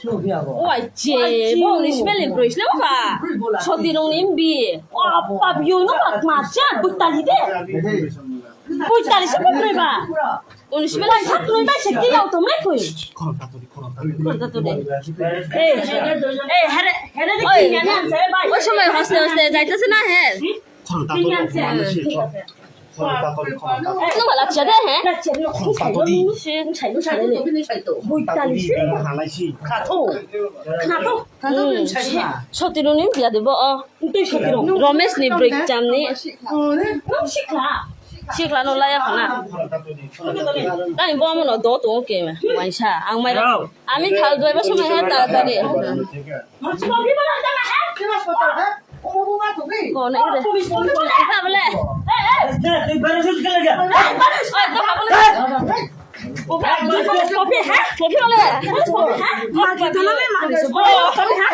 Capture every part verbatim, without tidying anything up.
Oi, je, bo ni smell ni broi sle ba. Soti nong ni bi. O, pa biyo no ba ma cha, butali de. Butali se butali ba. Uni smell ni sa tui ba se ki yau to me kui. Khorang ta to de. Eh, eh, here, here de ki ya na se ba. Oi, somoi hoste hoste jaito se na he. Khorang ta to de, khorang ta to de. Khorang ta to de, khorang ta to de. Nung wala cha de he? Khorang ta to de. Khorang ta to de. Khorang ta to de. Kha to. Kha to. Soti nong ni biya de bo o. Romesh ni broi chamni. Sikla no laya khana. Tani bo amo no do to ke waisa ang mai. Ami thal doi ba somoi ha ta ta de. Ko ne de. Ka bole. Oi, to ka bole. Kopi, ha? Kopi wala. Kopi, ha? Kopi, ha? Kopi, ha? Kopi, ha?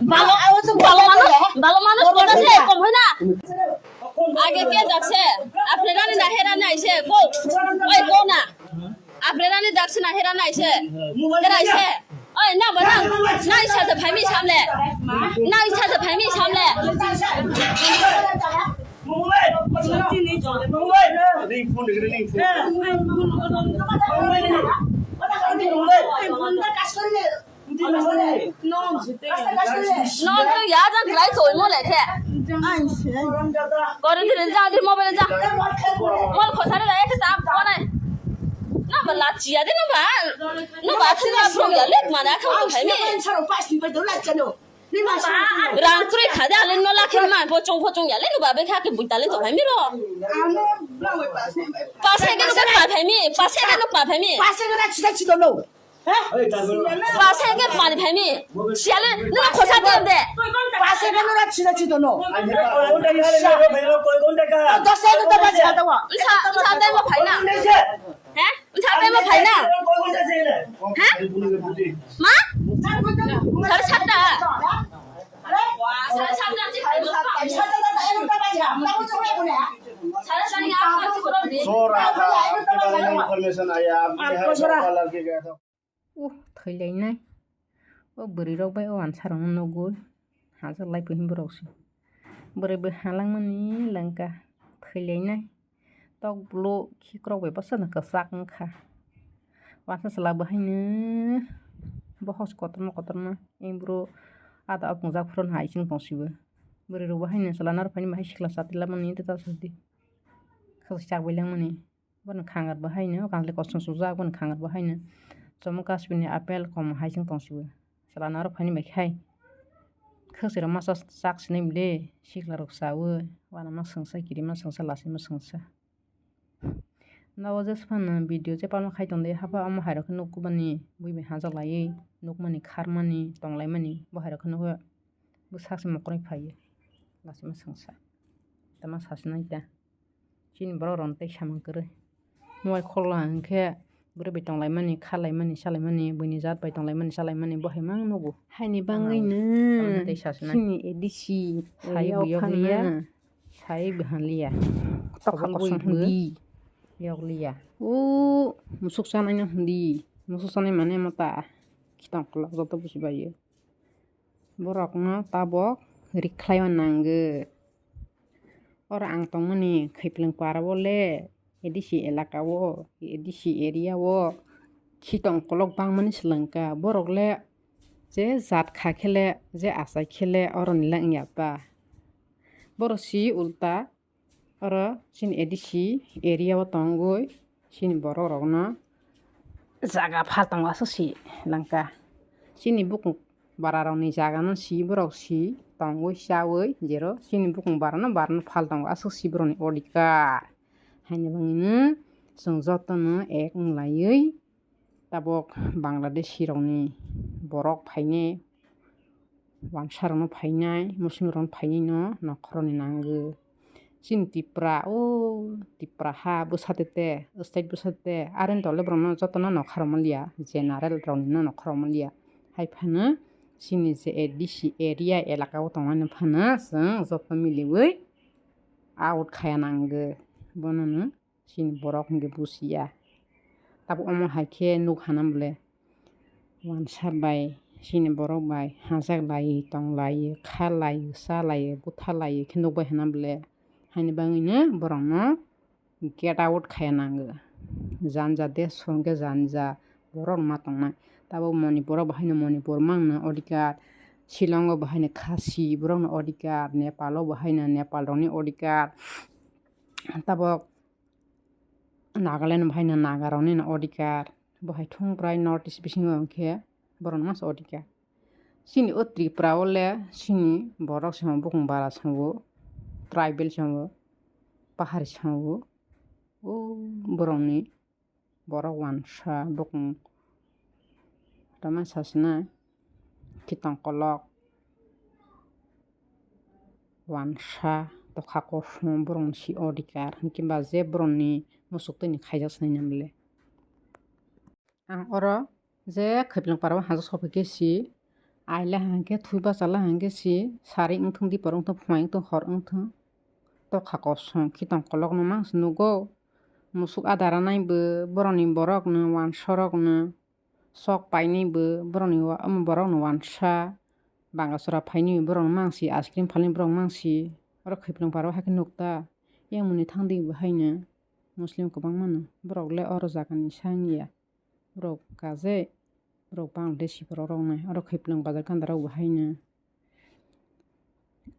Balo, balo manush, balo manush kota se kom hoina. Age ke jak se, apre rani na hera nai se, go. Oi, go na. Apre rani jak se na hera nai se. Hera se. Oi, na ba na. Nai sa se phaimi samle. Nai sa se phaimi samle. Non tu ya jang lai toi mo le the. Kore dire jang dir mobile jang. Mol khosare la ek tap konai. Na ba la chia de no ba. No ba thila bro ya lek mana khau to khai me. Rang trui kha de ale no la khe ma bo chong pho chong ya le no ba be kha ke bui ta le to khai mi ro. Pase ke no pa khai mi, pase ke no pa khai mi. Pase ke na chita chita no. Pase ke pani phaimi. Siale, nuna khosa diam de. Pase ke nuna chida chido no. Dos tarik to baji hata wa. Nsa, nsa dai mo phaina. He? Nsa dai mo phaina. He? Ma? Sare satta. Sare satta ji phaina. Sare sani. Sora, information aya, aap ye hai, sora. Uh, thwilainai. O bwrwirok bai o ansarokno nugwi hachal lai pui borok se. Bwrwi bai halangmani langka thwilainai. Tok bwlw khikrok bai bwsano kwchak wngkha. Uansa chwla bo haino bohok se kotorma kotorma. Ebro ada o pungjak phuru hai chwng tongsibo. Bwrwi rok bo haino chwla narwk phaini bahai sikla chatwi lamani tei ta sadi. Khasai chak bai langmani. Bono khangar bo haino, o kanle kosom sujak, bono khangar bo haino. Jammu Kashmir ni apple kom hai chwng tongsibo. Chwla narwk phaini bai khai. Khasirok masa chak sinai bwle, sikla rok chawi, uanama swngsa, kirima swngsa, lasima swngsa. Nogo jesa phano video je palma khai tongde, hapha omo hai rok khe nukmani, bui bai hajak laiwi, nukmani, kharmani, tonglaimani, bo hai rok khe nukhe, bo sak se mokroi phaiwi, lasima swngsa. Tama sasinai ta. Chini borok rok tei samung kwrwi. Mobile khokla hwnkhe bwrwi bai tonglaimani, khalaimani, salaimani, buini jat bai tonglaimani, salaimani, bo hai ma nugo. Haini bagwino tei sasinai. Chini A D C sai area o bwyok phano liya, sai bwhan liya. Tokha kosong hwndi. Yok liya. O musuk chanai no hwndi. Musuk chanai mane mota. Khitong kwlak joto busi baio. Borokno tabok rikhlaima nango. Oro ang tongmani Khaiplwng para o le A D C elaka o, A D C area o khitong kolok bangmani swlangkha. Borok le je jat kha khe le, je achai khe le, oro ni le wngya ta. Borok si ulta oro chini A D C area o tongwi chini borok rokno jaga phaltongo aswk si langkha. Chini bukung bara rokni jaga no si borok si tongwi chawi jero chini bukung bara no bara no phaltongo aswk si borokni odhikar. Haini bagwino chwng jotono ek wng laiwi tabok Bangladeshi rokni borok phainai, wansa rokno phainai, Muslim rokno phainai no nokhoroni nango. Chini Tipra, o Tipra ha bwsate te, state bwsate te, aroni tole borokno jotono nokha rwmaliya, general rokni no nokha rwmaliya. Hai phano chini je A D C area elaka o tongmani phano chwng joto miliwi out khaya nango. Bonono chini borok hwnkhe busiya. Tabuk omo hai khe nuk hana bole. Wansa bai, chini borok bai hajak lai, tong lai, kha lai, cha lai, butha lai khe nuk bai hana bole. Haini bagwino borokno get out khaya nango. Janja desh hwnkhe janja borok ma tongnai. Tabuk Manipur o bo haino Manipur mangno odhikar, Shillong o bo haino Khasi borokno odhikar, Nepal o bo haino Nepal rokni odhikar. Tabuk Nagaland o bo haino Naga rokni no odhikar. Bo hai thung prai North East bisingo hwnkhe borokno masa odhikar. Chini o Tripura o le chini borok se bukung bara se bo, tribal se bo, pahari se bo, o borokni borok wansa bukung tama sasina kitong kolok wansa tokha kosom borokni si odhikar hwnkhe ba je borokni musuk twi ni khaijak sinai nang le. Ang oro je Khaiplwng para o hajak sophaikhe si, aile hangkhe thwi bachala hangkhe si, sari wngthung, dipor wngthung, phwmai wngthung, hor wngthung, tokha kosom kitong kolokno mang se nugo. Musuk adara nai bo borokni borokno, wansa rokno sok painai bo borokni wa-, omo borokno wansa, bangasora phainai borokno mang si, ice cream phalnai borok mang si, oro Khaiplwng para o hakhe nuk ta, yang mwnwi thang di bo haino. Muslim kwbangmano borok le oro jaga ni sa wngya. Borok kaje, borok Bangladeshi borok rok nai. Oro Khaiplwng bazar kanda rok bo haino.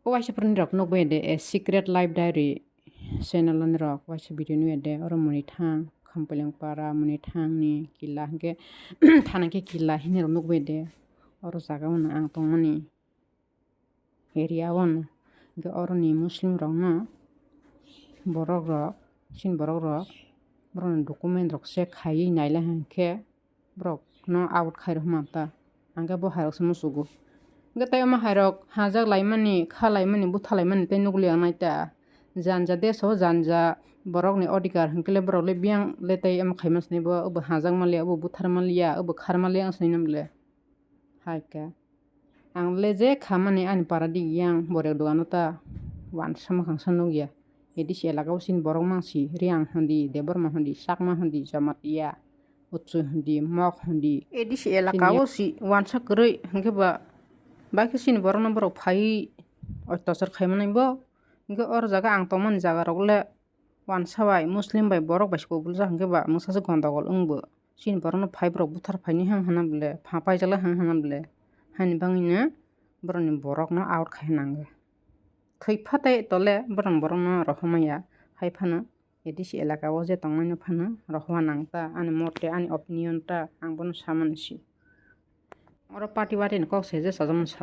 O waisa pore ni rok nukbai de, A Secret Life Diary channel ni rok waisa video nukya de. Oro mwnwi thang, Khaiplwng para mwnwi thang ni kila hwnkhe thana khe kila hini rok nukbai de. Oro jaga o no ang tongmani area o no. Hwnkhe oroni Muslim rokno borok rok, chini borok rok, borokni document rok check khaiwi nailai hwnkhe borokno out khairok hwnma ta. Hwnkhe bo hai rok se musugo. Hwnkhe tei omo hai rok hajak laimani, kha laimani, butha laimani tei nukliya nai ta. Janja desh o janja borokni odhikar hwnkhe le borok le biyang le tei omo khaima sinai bo, obo hajak maliya, obo buthar maliya, obo khar maliya wng sinai nang le. Hai khe. Ang le je khamani ani para di yang borek dogano ta wansa mwkhang sa nukya. A D C elaka o chini borok mangsi Reang hondi, Debbarma hondi, Chakma hondi, Jamatia, Uchui hondi, Mok hondi. A D C elaka o si wansa kwrwi hwnkhe ba bai khe chini borokno borok phaiwi otyachar khaimanai bo. Hwnkhe oro jaga ang tongmani jaga rok le wansa bai Muslim bai borok bai se kubul jak hwnkhe ba mwsa se gondogol wng bo. Chini borokno phai borok buthar phaini hang hana bole, pha paijak lai hang hana bole. Haini bagwino borokni borokno out khai nango. Thwi pha tei tole borokni borokno rohormaya. Hai phano A D C elaka o je tongnaino phano rohorma nang ta, ani mote, ani opinion ta, ang bono samani si. Oro party wari ni kok se je sajak mani sa.